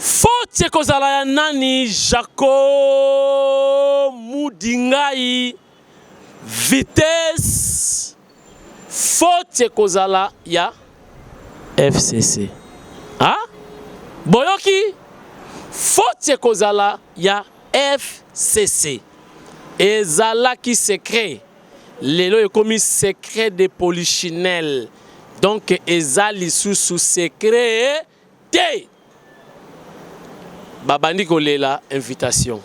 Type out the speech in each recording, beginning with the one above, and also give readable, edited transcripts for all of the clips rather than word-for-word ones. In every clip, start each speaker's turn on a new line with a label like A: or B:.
A: Faute ekozala ya nani? Jaco Mudingayi vitesse faute ekozala ya FCC. Ah? Boyoki? Faute ekozala ya FCC. Ezalaki secret. Lelo ekomi secret de polichinelle. Donc eza lisusu secret te. Babandi kolela invitation.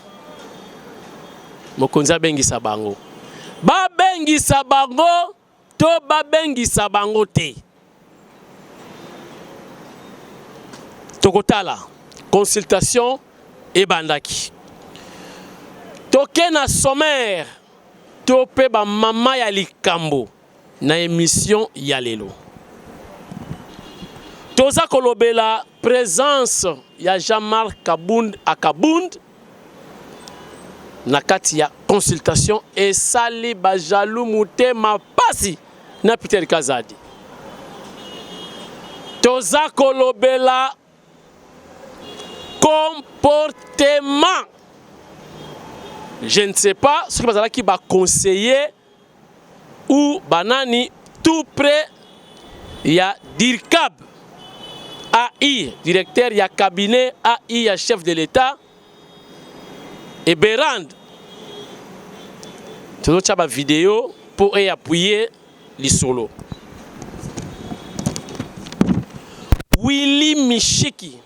A: Mokonzi abengisa bango. Babengisa bango to babengisa bango te. Tokotala consultation ebandaki. Toke na sommaire to pe ba mama ya likambo na emission ya lelo. Toza kolobela presence ya Jean-Marc Kabund a Kabund na kati ya consultation esali ba jaloux motema pasi na Peter Kazadi. Toza kolobela comportement, je ne sais pas soki bazalaki ba conseiller ou banani tout près ya dircab AI, directeur ya cabinet AI ya chef de l'État Eberand. Tozotya ba video mpo e appuyer lisolo. Willy Mishiki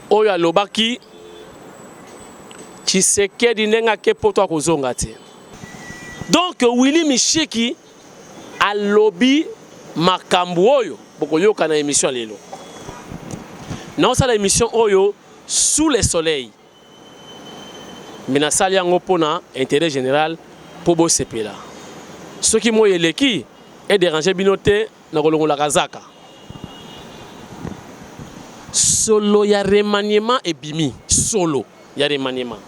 A: oyo alobaki Tshisekedi ndenge ake poto akozonga te. Donc Willy Mishiki alobi makambo oyo bokoyoka na émission ya lelo. Naosala émission oyo sous le soleil. Mais nasali yango pona intérêt général po bosepela. Soki moi eleki e déranger bino te na kolongola kazaka. Solo ya remaniement ebimi, solo ya remaniement.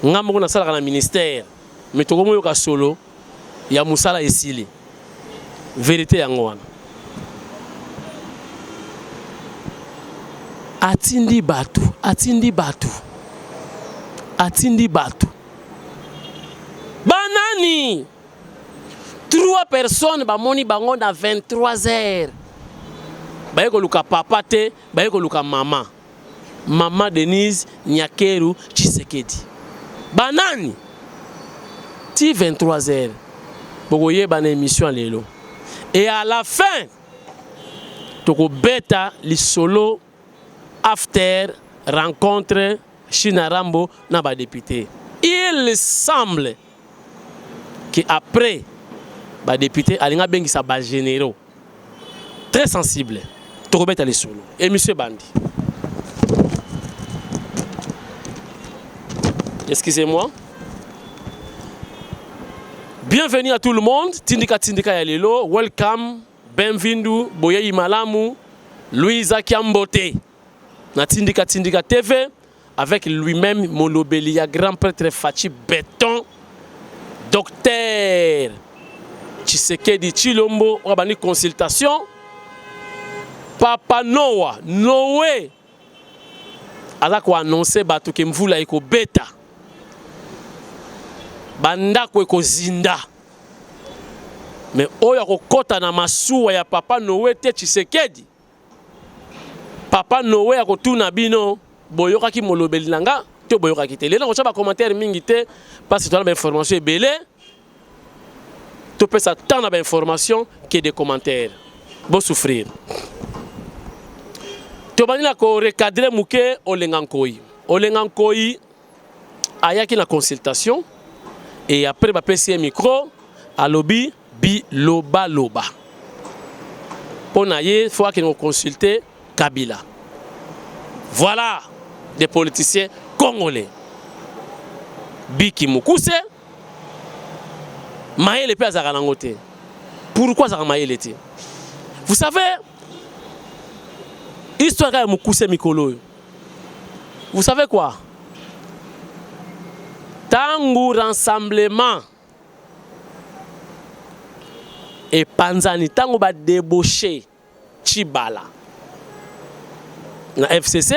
A: Nga moko nasalaka na ministère, mais tokomoyoka solo ya musala esili. Verite yango wana. Atindi batu, atindi batu, atindi batu. Banani? Trois personnes bamoni bango na 23 heures. Baye koluka papa te, baye koluka mama. Mama Denise Nyakeru Tshisekedi. Banani? Ti 23 heures. Bokoyeba na émission lelo. Et à la fin, tokobeta lisolo after rencontre China Rambo na ba députés. Il semble que après ba députés alinga bengisa ba généraux très sensible. Tokobeta lisolo. Émission ebandi. Excusez-moi. Bienvenue à tout le monde. Tindika Tindika ya lelo. Welcome. Benvindu. Boyeyi malamu. Louisa Kiambote. Na Tindika Tindika TV. Avec lui-même molobeli ya grand prêtre Fatshi Beton. Docteur Tshisekedi Tshilombo. Oyo abandi consultation. Papa Noah. Noé. Aza ko annoncer bato ke mvula ekobeta. Bandako ekozinda. Mais oyo akokota na masuwa ya Papa Noé te Tshisekedi. Papa Noé akotuna bino boyokaki molobeli na nga to boyokaki te. Lelo nakotya ba commentaire mingi te parce que toza na ba information ebele. Topesa temps na ba information que des commentaires. Bo souffrir. Tobandi na ko recadrer muke Olenga Nkoyi. Olenga Nkoyi ayaki na consultation et après bapesi ye micro alobi bilobaloba. Mpo na ye faut akende ko consulter Kabila. Voilà des politiciens congolais. Biki Mukuse mayele pe azalaka nango te. Pourquoi azalaka mayele te? Vous savez histoire ya Mukuse mikolo oyo. Vous savez quoi? Tangu rassemblement epanzani, tangu ba débaucher Tshibala na FCC,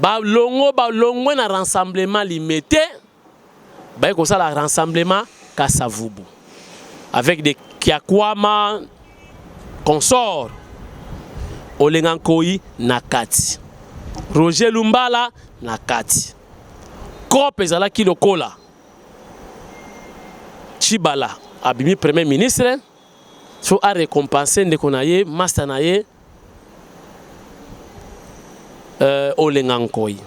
A: Balongo balongwe na rassemblement Limete, baye kosala rassemblement Kasavubu avec des Kiakwama consort Olenga Nkoyi na kati, Roger Lumbala na kati. Cope ezalaki lokola Tshibala abimi premier ministre, faut a récompenser ndeko na ye, master na ye Olenga Nkoyi.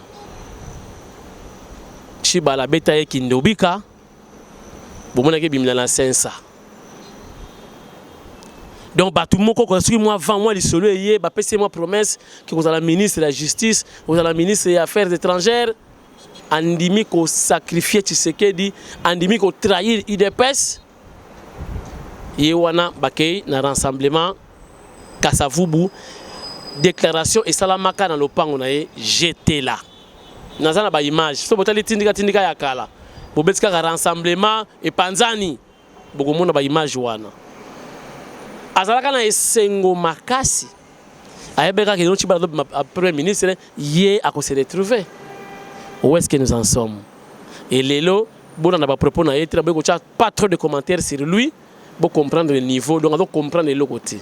A: Tshibala abeta ye kindobika, bomonaki ebimela na sensa. Donc bato moko koza soki mwa vent, mwa lisolo eye, bapesi ye mwa promesse ke kozala ministre ya justice, kozala ministre ya affaires étrangères, andimi kosacrifier Tshisekedi, andimi kotrahir UDPS. Ye wana bakei na rassemblement Kasavubu, déclaration esalamaka na lopango na ye. J'étais là, naza na baimage. So botali tindika tindika ya kala, bobeti kaka rassemblement epanzani, bokomona baimage wana. Azalaka na esengo makasi, ayebaki kaka eno Tshibala premier ministre, ye akose retrouver. Où est-ce que nous en sommes? Et lelo bona na bapropos na ye te, boye kotia pas trop de commentaires sur lui, bocomprendre le niveau. Donc azocomprendre eloko te,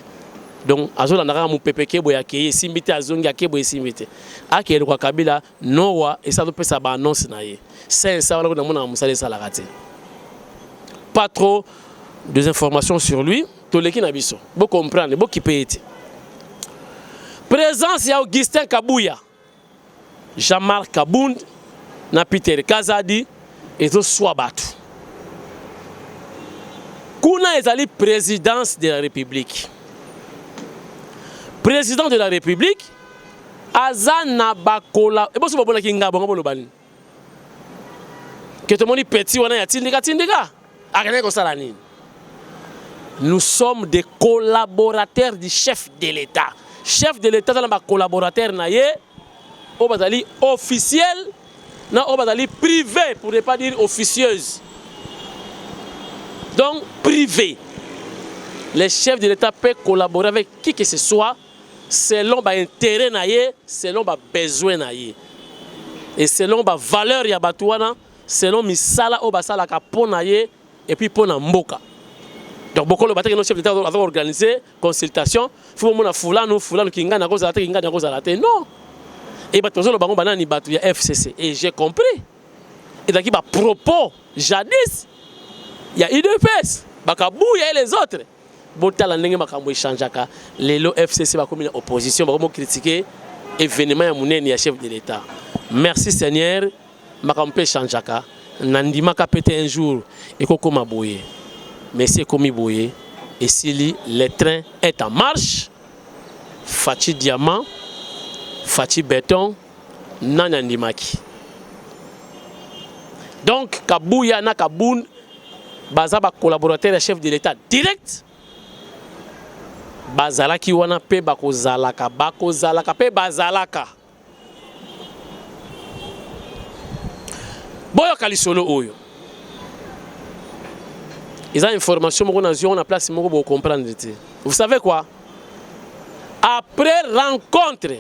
A: donc azolanda kaka mopepe. Ke boye akei, esimbi te, azongi, ake boye, esimbi te, akei eloko ya Kabila nowa esi azopesa baannonce na ye sensa wana. Namonaka mosala esalaka te. Pas trop des informations sur lui, toleki na biso, bocomprendre, bokipe ye te. Présence ya Augustin Kabuya, Jean-Marc Kabund na Peter Kazadi ezoswa bato kuna. Ezali présidence de la République. Président de la République aza na bakola eboso. Bamonaki nga bongo, boloba nini ke tomoni petit wana ya tindika tindika akendaki kosala nini? Nous sommes des collaborateurs du chef de l'État. Chef de l'État aza na bacollaborateur na ye oyo bazali officiel na oyo bazali privé, pour ne pas dire officieuse, donc privé. Le chef de l'État peut collaborer avec qui que ce soit selon baintérêt na ye, selon babesoin na ye et selon bavaleur ya bato wana, selon misala oyo basalaka mpo na ye et puis mpo na mboka. Donc bokoloba te que chef d'État aza organiser consultation, faut bomona fulanu fulanu, kingani akozala te, kingani akozala te. Non. E bato bazoloba bango banani? Bato ya FCC. Et j'ai compris, ezalaki bapropos jadis ya UDPS, bakabuya et les autres. Botala ndenge makambo echangeaka. Lelo FCC bakomi na opposition, bakomi kocritiquer événement ya monene ya chef de l'État. Merci Seigneur, makambo mpe echangeaka. Nandimaka mpe te un jour ekokóma boye, mais si ekomi boye, esili. Le train est en marche. Fatshi diamant, Fatshi béton, nani andimaki? Donc Kabuya na Kabund baza bacollaborateur ya chef de l'État direct. Bazalaki wana mpe bakozalaka, bakozalaka mpe bazalaka. Boyoka lisolo oyo, eza information moko nazwi yango na place moko, bocomprendre te. Vous savez quoi? Après rencontre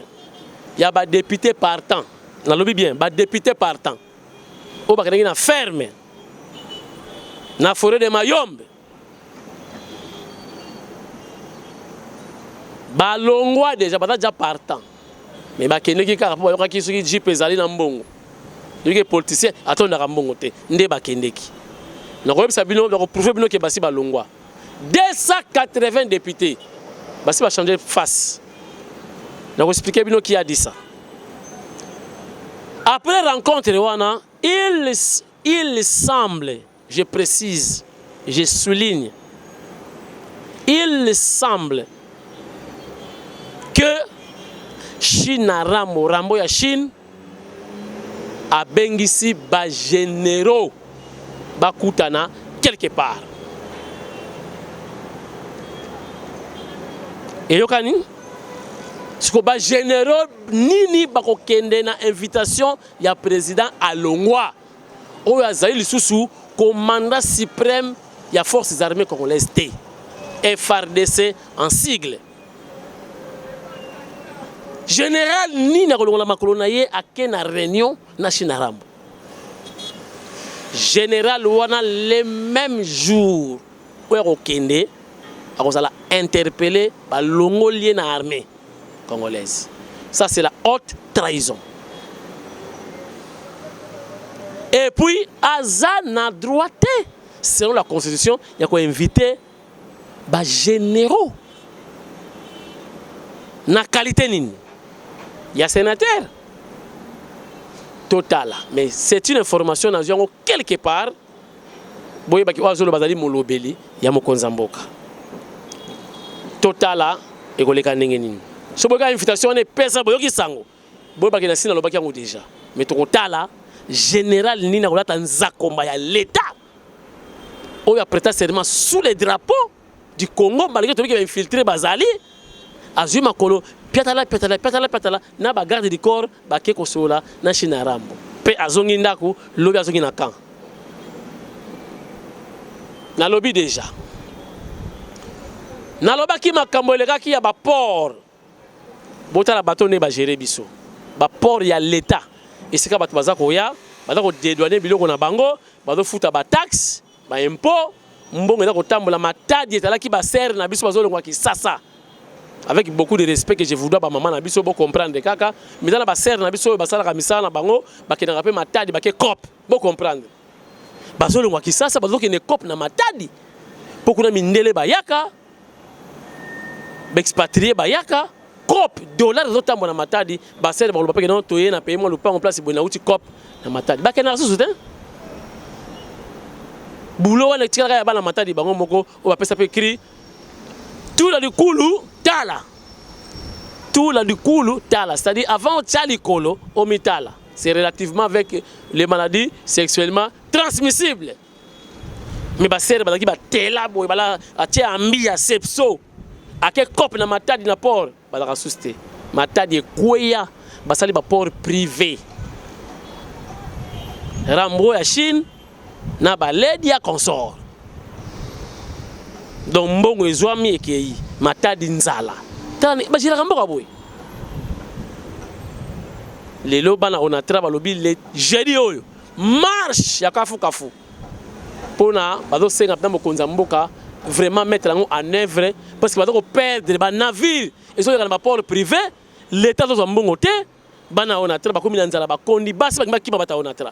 A: ya badéputé partant, nalobi bien, badéputé partant oyo bakendaki na ferme na forêt de Mayombe, balongwa déjà, baza déjà partant, mais bakendeki kaka mpo bayokaki soki jeep ezali na mbongo. Yoki politicien atondaka mbongo te, nde bakendeki. Nakoyebisa bino, nakoprouver bino ke basi balongwa. 280 députés basi bachange face. Nakoexpliquer bino qui a dit ça. Après rencontre wana, il semble, je précise, je souligne, il semble que Chine, Rambo, Rambo ya Chine abengisi bagénéraux bakutana quelque part. Eyokani siko bagénéraux nini bakokende na invitation ya président alongwa, oyo azali lisusu commandant suprême ya forces armées congolaises te, FARDC en sigle. Général nini akolongola makolo na ye ake na réunion na China Rambo. Général wana le même jour oyo akokende akozala interpellé, balongoli ye na armée congolaise. Ça, c'est la haute trahison. Et puis aza na droit te, selon la constitution, ya koinviter bagénéraux na qualité nini ya sénateur. Totala, mais c'est une information nazwi yango quelque part. Boyebaki oyo azoloba azali molobeli ya mokonzi ya mboka. Totala ekoleka ndenge nini. So boyoka invitation wana epesa, boyoki sango, boyebaki na nsi nalobaki yango déjà. Mais tokotala général nini akolata nzakomba ya l'État oyo aprêta serment sous les drapeaux du Congo, malgré tobiki bainfiltré bazali. Azwi makolo, piatala piatala piatala piatala na bagarde du corps, bake kosolola na Chine Rambo, mpe azongi ndako, lobi azongi na camp. Nalobi déjà, nalobaki makambo elekaki ya baport. Botala bato nde bagere biso baport ya l'État, esika bato baza koya, baza kodédouaner biloko na bango, bazofuta bataxe, baimpôt, mbongo eza kotambola. Matadi ezalaki basere na biso bazolongwa Kisasa, avec beaucoup de respect que je vous dois, bamama na biso, bocomprendre kaka. Mais eza na basere na biso oyo basalaka misala na bango, bakendaka mpe Matadi, bake cop, bocomprendre, bazolongwa Kisasa, bazokende cop na Matadi, mpo kuna mindele bayaka, baexpatriés bayaka cop, dollar ezotambola na Matadi. Basere bakoloba mpe keno toye na pays mwa lupango place boye, nauti cop na Matadi, bakendaka susu te. Bulo wana etikalaka ya bana Matadi bango moko oyo bapesa mpe cri tula likulu tala, tula likulu tala, c'est-à-dire avant otia likolo omitala. C'est relativement avec les maladies sexuellement transmissibles. Mais basere bazalaki batela boye, bala atie ambi ya sepso, ake cope na Matadi na port, bazalaka susu te. Matadi ekweya, basali baport privé, Rambo ya Chine na baledi ya consort. Donc mbongo ezwami, ekei Matadi, nzala. Tala bagéraka mboka boye. Lelo bana Onatra balobi le jeudi oyo marche ya kafukafu, mpona bazosenga mpena mokonzi ya mboka vraiment mettre yango en œuvre, parce que baza koperdre banavire, ezoleka na baport privé, l'État azozwa mbongo te. Bana Onatra bakomi na nzala, bakondi, basi balingi bakima bata Onatra.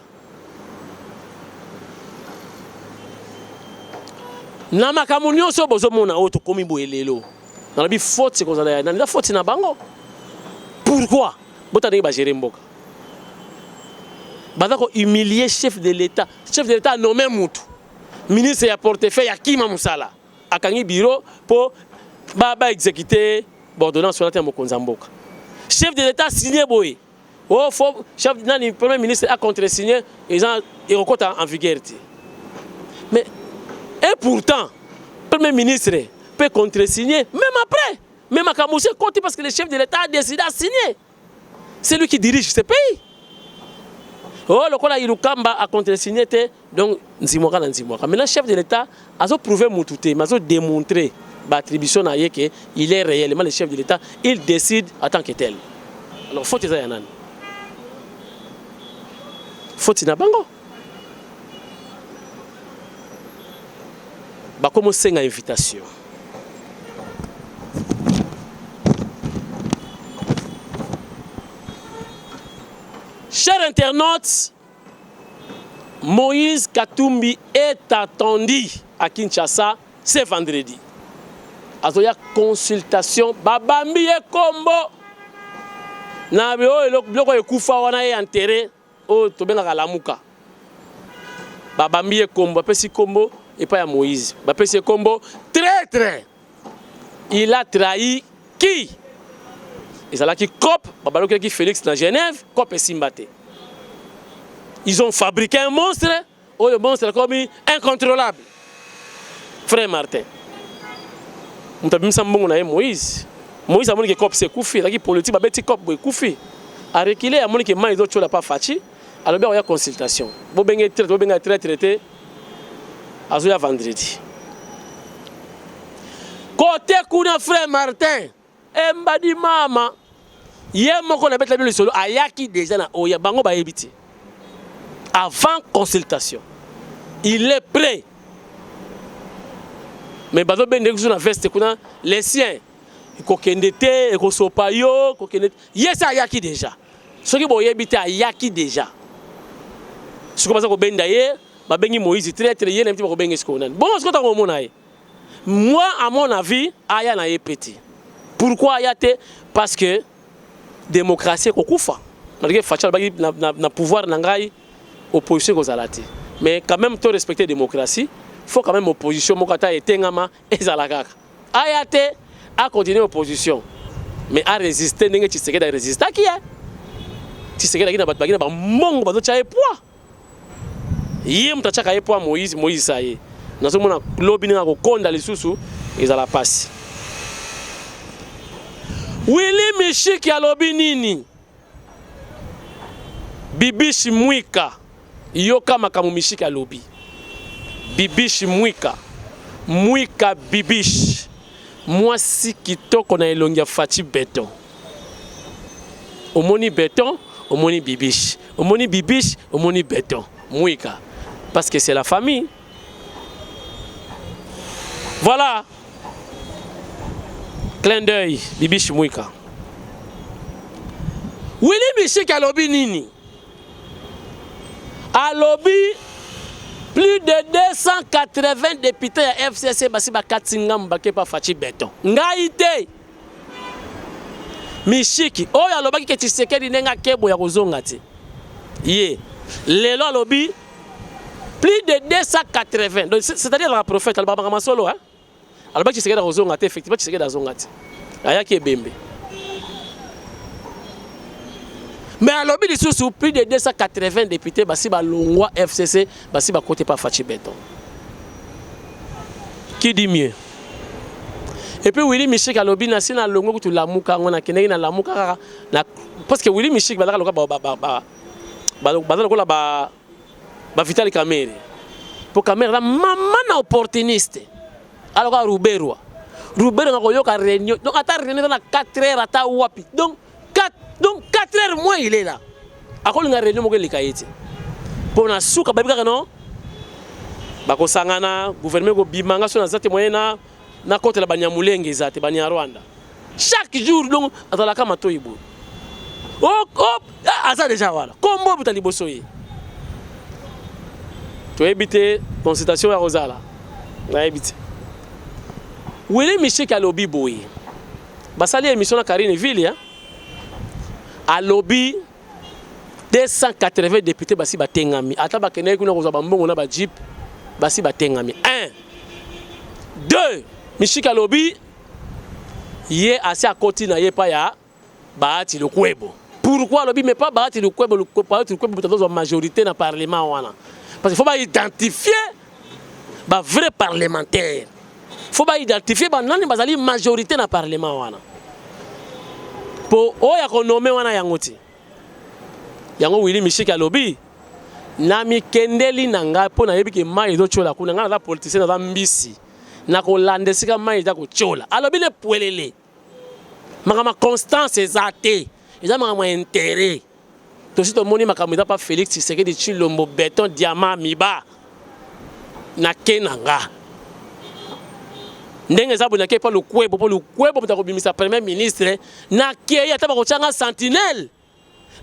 A: Na makambo nyonso bozomona oyo tokomi boye lelo, nalobi faute ekozala ya nani? Eza faute na bango. Pourquoi? Bota ndenge bagere mboka, baza kohumilie chef de l'État. Chef de l'État anommé mutu ministre ya portefeuille, akima mosala, akangi bureau mpo baexécute baordonnance wana te ya mokonzi ya mboka. Chef de l'État signé boye, oh, faut chef nani, premier ministre a contresigné, eza ekokota en vigueur te. Mais et pourtant premier ministre peut contresigner même après, même makambo ekoti, parce que le chef de l'État a décidé à signer, c'est lui qui dirige ce pays. Oh, lokola Ilukamba a contresigné te, donc nzimwaka na nzimwaka. Maintenant chef de l'État azoprouve mutu te, mais azodémontrer baattribution na ye ke il est réellement le chef de l'État, il décide en tant que tel. Alors faute eza ya nani? Faute na bango. Bakomi osenga invitation. Chers internautes, Moïse Katumbi est attendu à Kinshasa ce vendredi. Azoya consultation, babambi ye kombo na oyo biloko ekufa wana ye enterré, oyo tobengaka Lamuka. Babambi ye kombo, bapesi kombo epai ya Moïse, bapesi ye kombo traître. Il a trahi qui? Ezalaki cop, babalokaki Félix na Genève, cop esimba te. Ils ont fabriqué un monstre oyo monstre akomi incontrôlable. Frère Martin, moto abimisa mbongo na ye, Moïse. Moïse amoni ke cop se ekufi, ezalaki politique, babeti cop boye, ekufi, arekile, amoni ke mai ezotyola pa Fatshi, alobi akoya consultation. Bobenge traître, bobenga traître te, azoya vendredi. Kote kuna, frère Martin, embadi mama. Ye moko na betela bino lisolo ayaki déjà na oya bango bayebi te. Avant consultation, il est prêt. Mais bazo bende kusu na veste kuna les siens kokende te ekosopa yo kokende ye se ayaki déjà. Soki boyebi te ayaki déjà. Sikoyo baza kobenda ye babengi Moïse traître ye na miti bakobenga sikoyo nani. Bongo sikoyo tango omona ye. Moi à mon avis aya na ye petit. Pourquoi aya te? Parce que démocratie ekokufa. Malgré Fatshi alobaki na, na, na pouvoir na ngai opposition ekozala te. Mais quand même to respecter démocratie, faut quand même opposition moko ata etengama ezala kaka. Aya te a continuer opposition. Mais a résister ndenge Tshisekedi a résistaki ye. Tshisekedi aki na bato baki na bambongo bazotya ye poids. Ye moto atiaka ye poids Moïse, Moïse sa ye. Nazomona lobi ndenge akokonda lisusu ezala pasi. Willy Mishiki alobi nini? Bibishi Mwika, yoka makambo Mishiki alobi. Bibishi Mwika, Mwika Bibishi, mwasi kitoko na elongi ya Fatshi Beton. Omoni beton, omoni bibiche. Omoni bibiche, omoni beton. Mwika. Parce que c'est la famille. Voilà. Clin d'œil, Bibiche Mwika. Willy Mishiki alobi nini? Alobi plus de 280 députés ya FCC basi bakati ngambo bake pa Fatshi Beton. Ngai te. Mishiki oyo alobaki ke Tshisekedi ndenge akebo ya kozonga te. Ye lelo alobi plus de 280 donc c'est-à-dire la prophète alobaka makambo solo hein. Alobaki Tshisekedi akozonga te, effectivement Tshisekedi azonga te. Ayaki ebembe. Mais alobi lisusu plus de 280 députés basi balongwa FCC basi bakote pa Fatshi Beton. Qui dit mieux? Et puis Willy Mishik alobi na sina longo kutu lamuka ngo na kendeki na lamuka kaka na parce que Willy Mishik bazaka lokola ba ba ba ba baza lokola ba ba Vital Kamerhe. Po Kamerhe la mama na opportuniste. Alors Ruberwa. Ruberwa na koyoka réunion. Donc ata réunion na 4 heures ata wapi. Donc 4 donc 4 heures moins il est là. Akolinga réunion moko eleka ye te. Po na suka babi kaka non bakosangana gouvernement ekobima nga so naza te moyen na nakotela banyamulenge eza te banyarwanda chaque jour donc azalaka matoyi boye oh, oh, aza deja wana kombo buta liboso ye toyebi te consultation ya kozala nayebi te Willy Mishiki alobi boye basali émission na Karine Ville hein? Alobi 280 députés basi batengami ata bakendaki kuna kozwa bambongo na ba jeep basi batengami 1 2 Mishiki alobi ye asi akoti na ye pa ya Bahati Lukwebo. Pourquoi alobi mais pas Bahati Lukwebo, Bahati Lukwebo moto azozwa majorité na parlement wana parce qu'il faut ba identifier ba vrai parlementaire, faut ba identifier ba nani bazali majorité na parlement wana po oyo akonome wana yango te. Yango Willy Mishiki alobi na mikendeli na ngai mpo nayebi ke mai ezotyola kuna, ngai naza politicien, naza mbisi, nakolanda esika mai eza kotyola. Alobi ne pwelele makambo ya constance eza te, eza makambo ya intérêt. Tosi tomoni makambo eza pa Félix Tshisekedi Tshilombo beton diamant miba na ke na nga ndenge eza boye nakei mpa Lukwebo mpo Lukwebo moto akobimisa premier ministre nakei ata bakotya nga sentinelle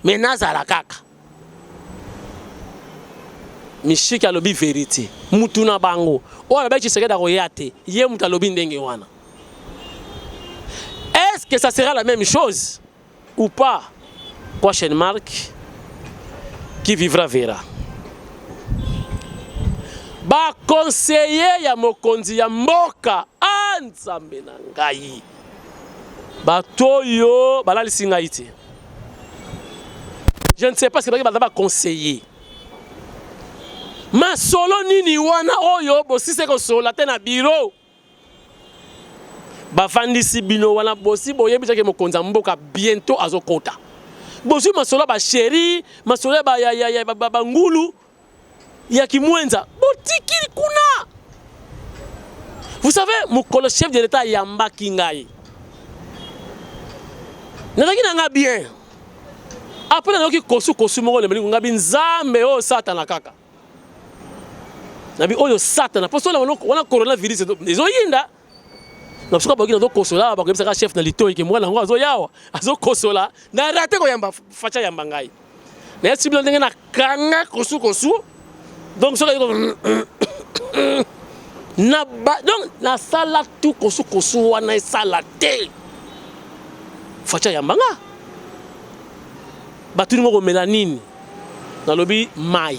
A: mais nazala kaka Mishiki alobi verite mutu na bango oyo alobaki Tshisekedi akoya te ye mutu alobi ndenge wana. Est-ce que ça sera la même chose ou pas? Question mark. Qui vivra verra. Ba conseiller ya mokonzi ya mboka a Nzambe na ngai bato oyo balalisi ngai te. Je ne sais pas ce que baza ba conseiller masolo nini wana oyo bosise kosola te na bureau bafandisi bino wana bosi boyebisaki mokonzi ya mboka bientôt azokota bozwi masolo ya basheri masolo ya bangulu ya kimwenza botiki kuna. Vous savez mokolo chef de l'état ayambaki ngai Nazalaki na nga bien. Après nayoki kosu kosu moko na nga bi nzambe oyo satana kaka. Nabi oyo satana poso na wana coronavirus ezoyinda. Na soka bakoki nazokosola bakoyebisaka chef na litoyi ke mwana yango azoyawa azokosola na rate koyamba facha yamba ngai. Nayebisi bino ndenge na kanga kosu kosu donc soki na ba donc nasala tout kosu kosu wana esala te facha yamba nga batuni ngo komela nini nalobi mai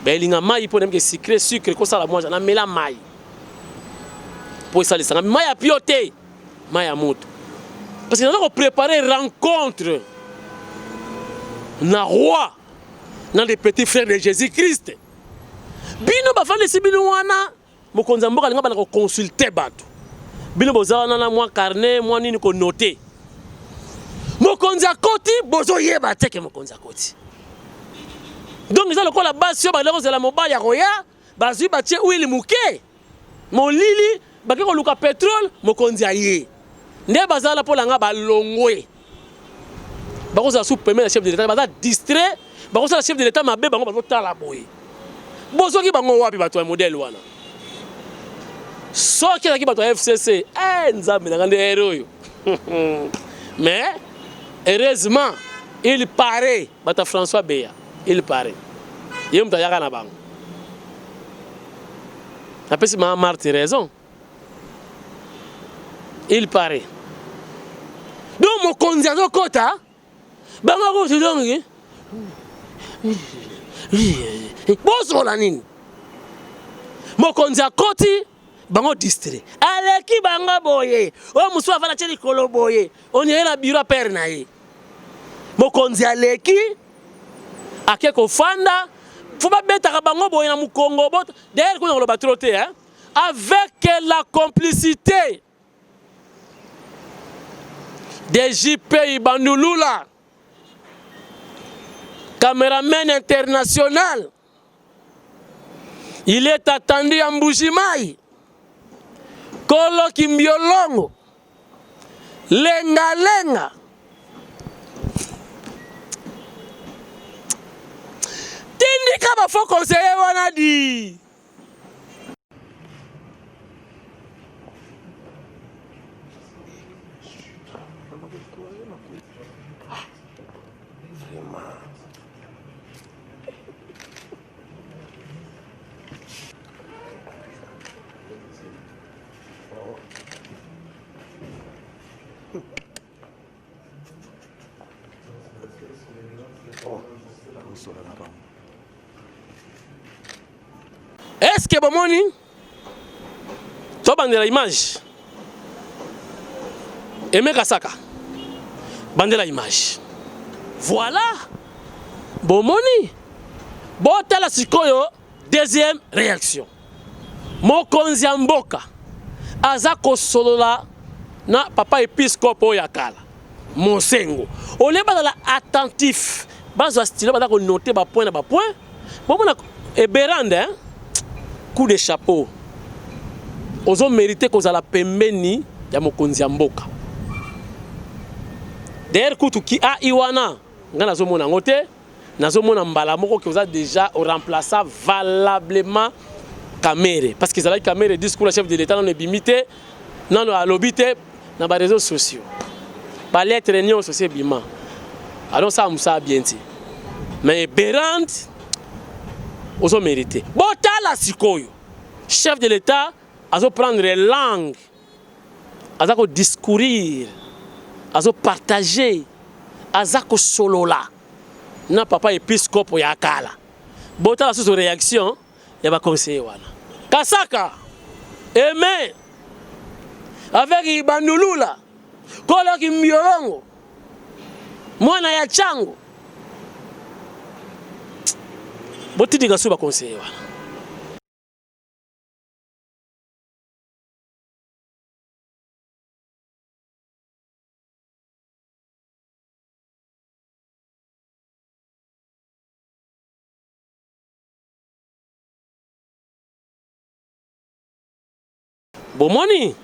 A: baelinga mai mpo nayebike sucre sucre ekosala mwa namela mai mpo esalisanga mai ya pio te mai ya moto parce que naza koprépare rencontre na roi na les petits frères de jésus christ bino bafandisi bino wana mokonzi ya mboka alinga bana koconsulte bato bino boza wana na mwa carnet mwa nini konote mokonzi akoti bozoyeba te ke mokonzi akoti donc eza lokola basi oyo bakenda kozela mobali akoya bazwi batie huile moke molili bake koluka petrole mokonzi aye nde bazala mpo na nga balongwe bakozala su pembe na chef de l'etat baza distrait bakosala chef de l'etat mabe bango bazotala boye bozwaki bango wapi bato ya modele wana soki ezalaki bato ya fcc eh, nzambe na nga nde ere oyo mais heureusement il paraît bato ya françois beya il paraît ye moto ayaka na bango napesi mama Marthe raison il paraît donc mokonzi azokota bango kutu donc bozola nini mokonzi akoti bango distrait aleki bango boye oyo mosusu afanda tie likolo boye oniye na biro ya pere na ye mokonzi aleki ake kofanda fo babetaka bango boye na mokongo bot d'ailleurs kuna koloba trop te hein avec la complicité de JP Ibandulula cameraman international il est attendu à Mbujimayi Kolo Kimbiolongo Lenga lenga. Tindika ba faux conseiller wana di.
B: Vraiment.
A: Est-ce que bomoni tobandela image Aimé Kasaka bandela image voilà bomoni botala sikoyo deuxième réaction Mokonzi ya mboka aza kosolola na papa episcope oyo ya kala Monsengo. Au lieu bazala attentif, bazwa stylo baza ko noter ba points na ba points. Bomona Eberande hein? Coup de chapeau. Ozo meriter kozala pembeni ya mokonzi ya mboka. D'ailleurs kutu ki AI wana nga nazomona yango te. Nazo mona mbala moko que oza dejà o remplaça valablement Kamere parce que ezalaki Kamere discours ya chef de l'etat nano ebimi te nano alobi te na ba réseaux sociaux ba lettres nyonso se ebima alors ça mosala bien te mais Berand ozo mérite botala sikoyo chef de l'etat azo prendre langue aza ko discourir azo partager aza kosolola na papa episcopo ya kala botala susu reaction ya ba conseiller wana kasaka aime avec ibandulula kolo kimbiolongo mwana ya chango botindika su ba conseiller wana. Bomoni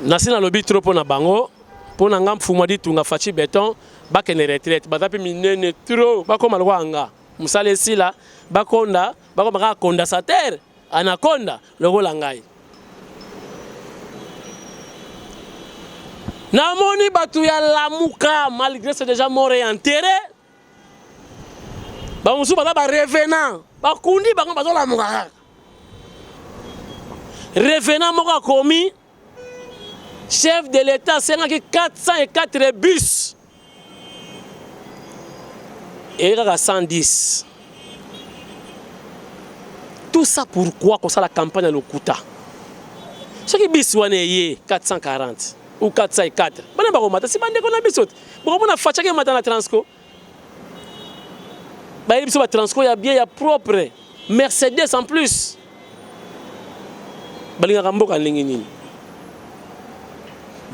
A: nasi nalobi trop mpo na bango. Mpo na nga Mfumu Aditunga Fatshi Beton bakende retraite baza mpe minene trop bakoma lokola nga mosala esila bakonda bakoma kaka condensateur anaconda lokola ngai. Namoni bato ya Lamuka malgré c'est déjà mort et enterré bamosusu baza ba revenant bakundi bango bazolamuka kaka revenant moko akomi Chef de l'Etat asengaki 404 bus eye kaka 110. Tout ça pourquoi kosala campagne ya lokuta? Soki bus wana eye 440 ou 404 bana bakomata si bandeko na biso te bokomona Fatshi akemata na Transco bayebi biso ba Transco ya bien ya propre Mercedes en plus balingaka mboka ndenge nini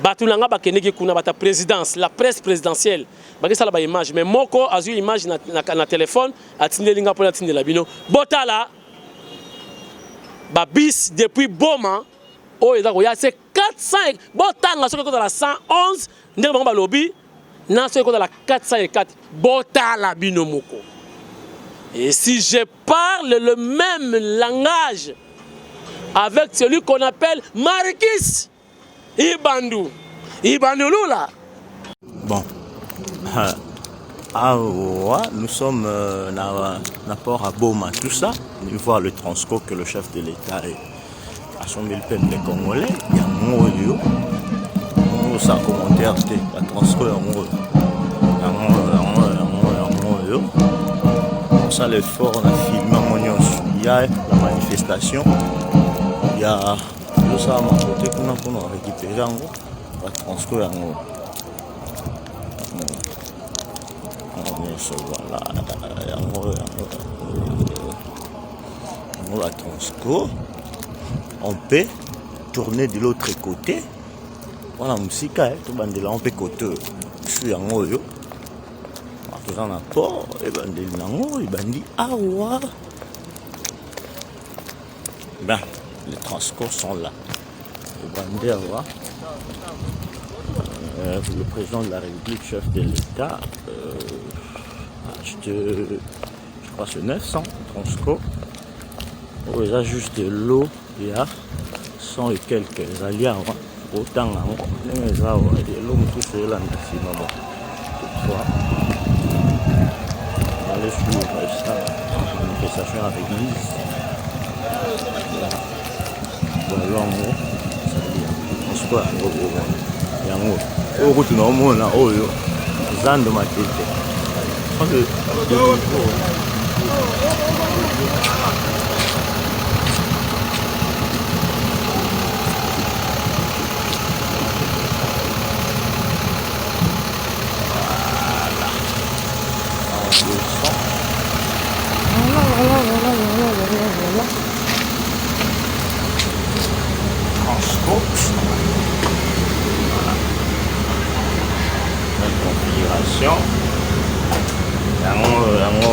A: bato na nga bakendeki kuna bata présidence la presse présidentielle bakesala ba image mais moko azwi image na, na, na telefone atindeli nga mpo natindela bino botala babis depuis boma oyo eza koya se 400 botanga soki ekozala 111 ndenge bango balobi na soki ekozala 404 botala bino moko. Et si je parle le même langage avec celui qu'on appelle Marquis Ibandu, Ibandulula.
B: Bon, awa nous sommes euh, na, na port à Boma, tout ça, nous voir le transco que le chef de l'État est asombi le peuple congolais yango oyo osala commentaire te ba transco yango oyo yango yango yango yango oyo osala effort na filme yango nyonso ya la manifestation ya ezosalama kote kuna mpona récupere yango ba transco yango nyonso voilà yango yango yango ba transco on peut tourner de l'autre côté wana mosika eh, tobandela yango mpe kote oyo su yango oyo ah, toza na port ebandeli nango ebandi awa ben les transports sont là ebandi awa euh, le président de la république chef de l'état euh, acheté je crois c'est 900 transco oyo eza juste l'eau ya 100 et quelques ezali awa otanga yango ndenge eza awa elo mosusu elanda nsima bon toutefois aller suivre ça manifestation ya l'église balongo ezali yango yango bomona yango oyo kutu naomona oyo zando matete Transport. Voilà. Belle configuration. Yango yango.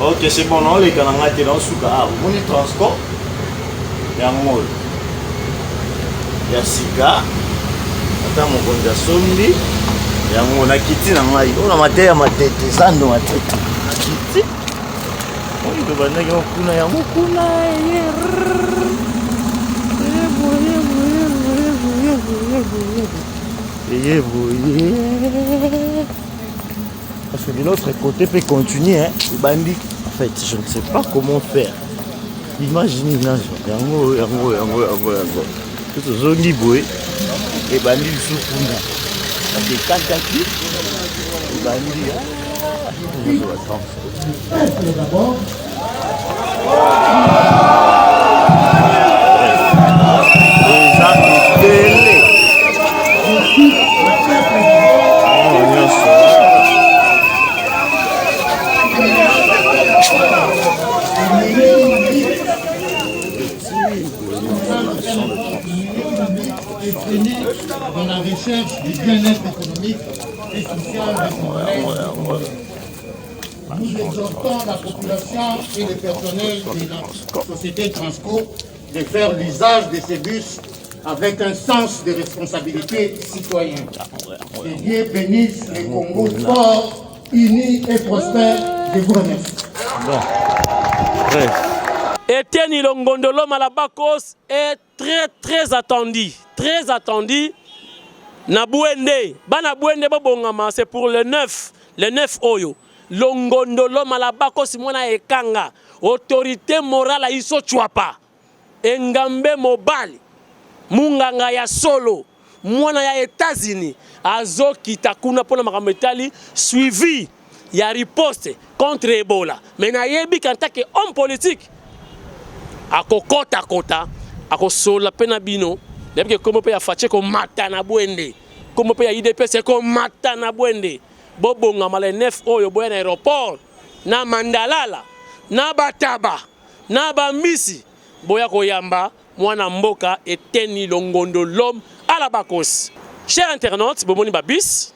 B: Ok, c'est bon, naoleka na ngai te naosuka awa. Omoni transport yango oyo ya sika ata mokonzi asombi yango nakiti na ngai oyo na mateya matete zando matete nakiti oyo tobandaki yango kuna yango kuna ye eye boye parce que de l'autre côté peut continuer hein, ebandi en fait je ne sais pas comment faire imagine nazwa yango yango yango yango yango to tozongi boye ebandi lisusu kuna kasi ekataki ebandi eza ebele nyonso
C: Dans la recherche du bien-être économique et social des Congolais. Nous exhortons la population et le personnel de la société Transco de faire l'usage de ces bus avec un sens de responsabilité citoyen. Que Dieu bénisse le Congo fort, uni et prospère. Je vous remercie.
B: Bon. Bref.
A: Etienne Longondolo Malabakos est très très attendu, très attendu. Na Bwende, bana Bwende bobongama, c'est pour le 9, le 9 oyo. Longondolo Malabakos mwana ekanga, autorité morale ya iso chwapa. Engambe mobali, munganga ya solo, mwana ya États-Unis azokita kuna mpona makambo etali suivi ya riposte contre Ebola. Mais nayebi qu'en tant que homme politique akokota-kota, akosola mpe na bino. Nayebi ke kombo mpe ya Fatshi komata na Bwende, kombo mpe ya UDPS komata na Bwende. Bobongama le 9 oyo, boya na aéroport na Mandalala na Bataba na Bambisi, boya koyamba mwana mboka Eteni Longondo, l'homme à la bakos. Cher internaute, bomoni babis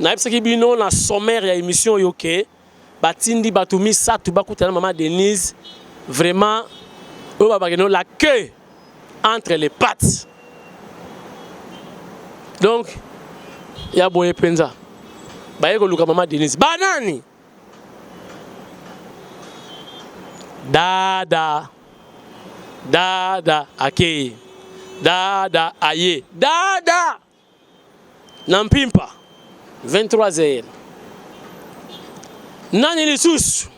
A: nayebisaki bino na sommaire ya émission oyo ke batindi bato misato bakutana mama Denise. Vraiment, oyo babakeno la queue entre les pattes, donc ya boye mpenza baye koluka mama Denise. Banani? Dada dada akei, dada aye, dada na mpimpa 23 heures. Nani lisusu?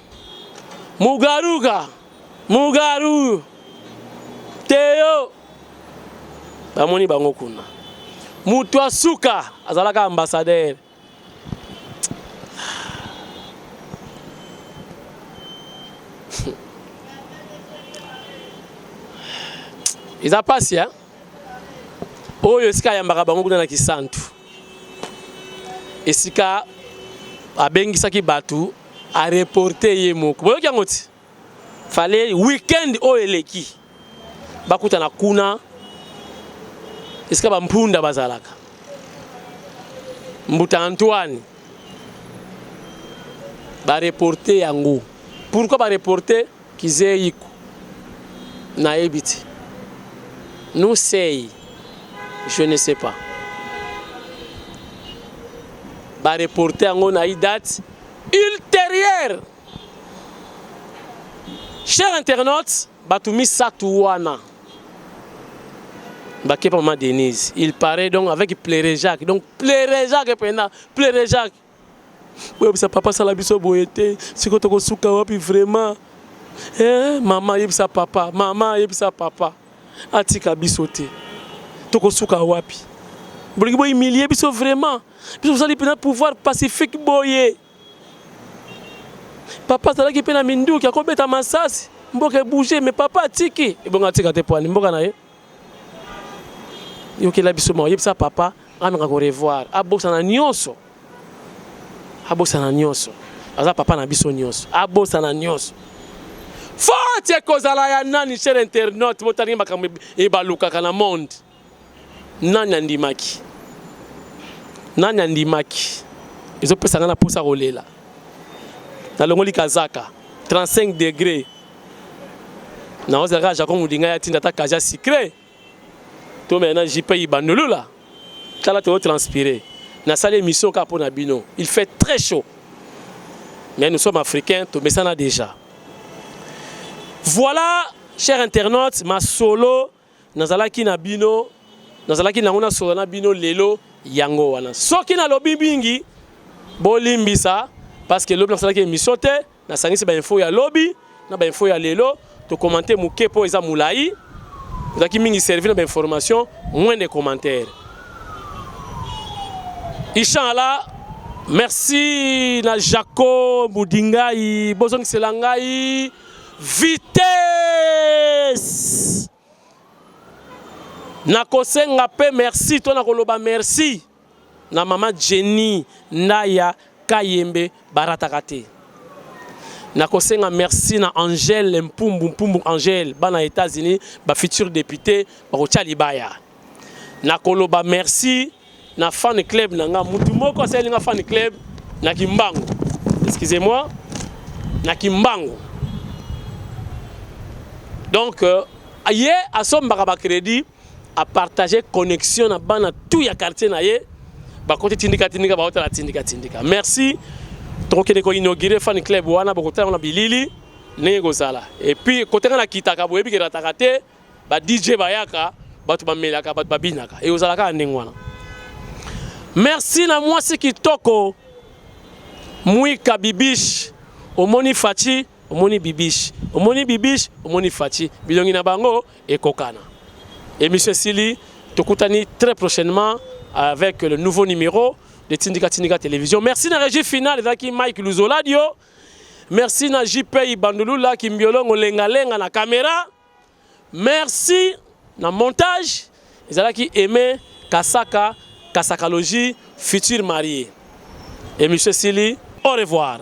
A: Mugaruka Mugaru Teo, bamoni bango kuna. Moto asuka azalaka ambassadeur. Eza pasi hein? Oyo esika ayambaka bango kuna na Kisantu, esika abengisaki bato, areporte ye moko. Boyoki yango ti fallait weekend oyo eleki bakutana kuna esika bampunda bazalaka, mbuta Antoine. Bareporte yango. Pourquoi bareporte? Kizeyiku nayebi te, nous sei, je ne sais pas. Bareporte yango na date ultérieure. Cher internaute, bato misato wana bakepa mama Denise, il paraît, donc avec Plere Jacques, donc Plere Jacques mpena Plere Jacques, boyebisa papa asala biso boye te. Sikoyo tokosuka wapi vraiment? Eh, mama yebisa papa, mama yebisa papa atika biso te. Tokosuka wapi? Bolingi bohumilie biso vraiment? Biso tozali mpena pouvoir pacifique boye. Papa azalaki mpe na minduki, akobeta masasi, mboka ebouge, mais papa atiki. Ebongo atika te poani mboka na ye? Yokela biso ma, oyebisa papa ameka korevoir, abosana nyonso, abosana nyonso. Aza papa na biso nyonso, abosana nyonso. Faute ekozala ya nani? Cher internaute, botalingi makambo ebalukaka na monde. Nani andimaki? Nani andimaki? Ezopesa ngai na mposa kolela. Nalongoli kazaka, 35 degré. Naozela kaka Jacob Mudinga ya tinda ata kaja sucré to mena na JP Ibandulula. Tala, tozo transpirer. Nasali émission kaka mpo na bino. Il fait très chaud, mais nous sommes africains, tomesana déjà. Voilà, cher internaute, masolo nazalaki na bino, nazalaki nango nasolo na bino lelo yango wana. Soki nalobi mingi, bolimbisa, parce que lobi nasalaki émission te. Nasangisi bainfo ya lobi na bainfo ya lelo, tokomante moke mpo eza molai. Ozalaki mingi servi na bainformation, moins de commentaires. Inchallah. Merci na Jaco Mudingai, bozongisela ngai vitesse. Nakosenga mpe merci to nakoloba merci na mama Jenny Ndaya Kayembe, barataka te. Nakosenga merci na Angèle Mpumbu, Mpumbu Angèle, bana États-Unis, bafutur député bakotia libaya. Nakoloba merci na fan club na nga, mutu moko asali nga fan club na Kimbangu, excusez-moi, na Kimbangu. Donc ye asombaka bacrédit. A partager connexion na bana tout ya quartier na ye bakoti tindika tindika baotala tindika tindika. Merci. Tokokende ko inaugurer fan club wana, bokotala na bilili ndenge kozala. Et puis kote nga nakitaka, boyebi ke rataka te, ba DJ bayaka, bato bamelaka, bato babinaka, ekozala kaka ndenge wana. Merci na mwasi kitoko Mwika Bibiche. Omoni Fatshi, omoni Bibiche, omoni Bibiche, omoni Fatshi, bilongi na bango ekokana. Émission esili, tokutani très prochainement avec le nouveau numéro de Tindika Tindika Télévision. Merci na régie finale ezalaki Mike Luzoladio. Merci na JP Bandulula Kimbiolongo lenga lenga na caméra. Merci na montage ezalaki Aimé Kasaka Kasakalogie, futur marié. Émission esili, au revoir.